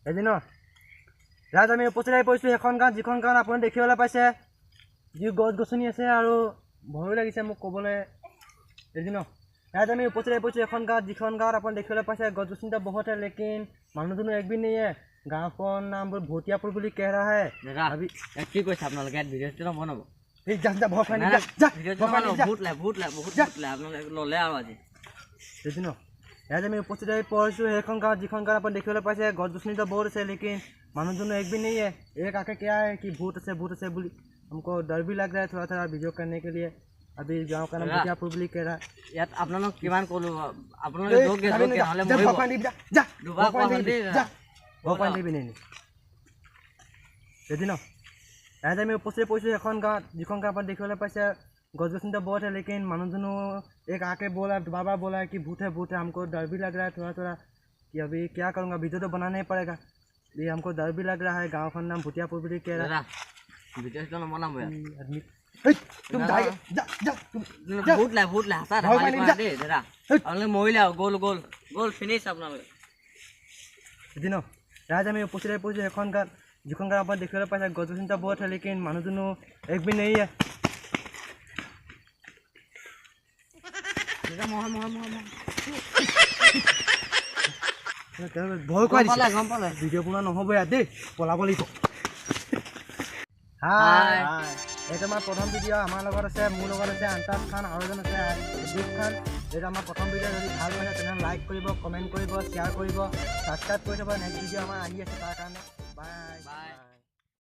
এদিন ৰাজ আমি উপস্থিত আহি পৰিছোঁ এখন গাঁৱত, যিখন গাঁৱত আপুনি দেখিবলৈ পাইছে যি গছ গছনি আছে আৰু ভয়ো লাগিছে মোক ক'বলৈ। এদিন ৰাজ আমি উপস্থিত আহি পৰিছোঁ এখন গাঁৱত, যিখন গাঁৱত আপুনি দেখিবলৈ পাইছে গছ গছনি বহুত है, लेकिन মানুহ দুনুহ এক भी नहीं है। গাঁওখন নাম ভটিয়াপুৰ বুলি कह रहा है। দাদা কি কৈছে আপোনালোকে? ইয়াত ভিডিঅ' চিডিঅ' নবনাব। এই যা যা, ভয় খুৱাই নিদিবি, যা ভিডিঅ' ভয় খুৱাই নিদিবি, যা। ভূত লাই, ভূত লাই, বহুত যা। ভূত লাই, আপোনালোকে ল'লে আৰু আজি। এদিন ইয়াত আমি উপস্থিত আহি পৰিছোঁ সেইখন গাঁৱত, যিখন গাঁৱত আপুনি দেখিবলৈ পাইছে গছ গছনি तो बहुत আছে, लेकिन মানুহ দুনুহ एक भी नहीं है। एक आके क्या है कि भूत আছে, भूत আছে বুলি हमको डर भी लग रहा है थोड़ा थोड़ा वीडियो करने के लिए। अभी गाँव का नाम দাদা। भटियापुर বুলি कह रहा है। ইয়াত আপোনালোক কিমান ক'লো, আপোনালোকে এই, য'ত যাবি য'ত নে যা, নহ'লে যা, মৰিব। ভয় খুৱাই নিদিবি, যা, যা, দুবাৰ ভয় খুৱাই কোৱা হ'ল নিদিবি, দেই যা, দাদা। ভয় খুৱাই নিদিবি, নে এদিন ইয়াত আমি উপস্থিত পৰিছোঁ এখন গাঁৱত, যিখন গাঁৱত আপুনি দেখিবলৈ পাইছে गছ गछनी तो बहुत है, लेकिन মানুহ दुनू एक आके बोला, बार बार बोला है कि भूत है, भूत है। हमको डर भी लग रहा है थोड़ा थोड़ा कि अभी क्या करूँगा, वीडियो तो बनाना ही पड़ेगा। ये हमको डर भी लग रहा है। गाँव का नाम भूतियापुर भी कह रहा है। দাদা ভিডিঅ' চিডিঅ' নবনাব ইয়াত। आदमी ए, तुम ना, जाएगा, जा जा, तुम जा। ভূত লাই, ভূত লাই, সঁচা ভয় ধেমালি খুৱাই কৰা নিদিবি, দেই দাদা। হেই। আপোনালোকে মৰিলে আৰু গ'ল গ'ল গ'ল, ফিনিছ আপোনালোকে। এদিন ৰাজ আমি উপস্থিত হৈ পৰিছোঁ এখন গাঁৱত, যিখন গাঁৱত আপুনি দেখিবলৈ পাইছে গছ গছনি तो बहुत है, लेकिन মানুহ দুনুহ एक भी नहीं है। দাদা মহা মহা মহা মহা ভয় খুৱাই গম পালে, দিছে। গম পালে। ভিডিঅ' বনোৱা নহ'ব ইয়াত দেই, পলাব লাগিব। হাই, হাই। এইটো আমাৰ প্ৰথম ভিডিঅ'। আমাৰ লগত আছে, মোৰ লগত আছে আন্তাজ খান আৰু এজন আছে দীপ খান। এইটো আমাৰ প্ৰথম ভিডিঅ'। যদি ভাল পাইছে তেনেহ'লে লাইক কৰিব, কমেণ্ট কৰিব, শ্বেয়াৰ কৰিব, ছাবস্ক্ৰাইব কৰি থ'ব। নেক্সট ভিডিঅ' আমাৰ আহি আছে, তাৰ কাৰণে বাই। বাই।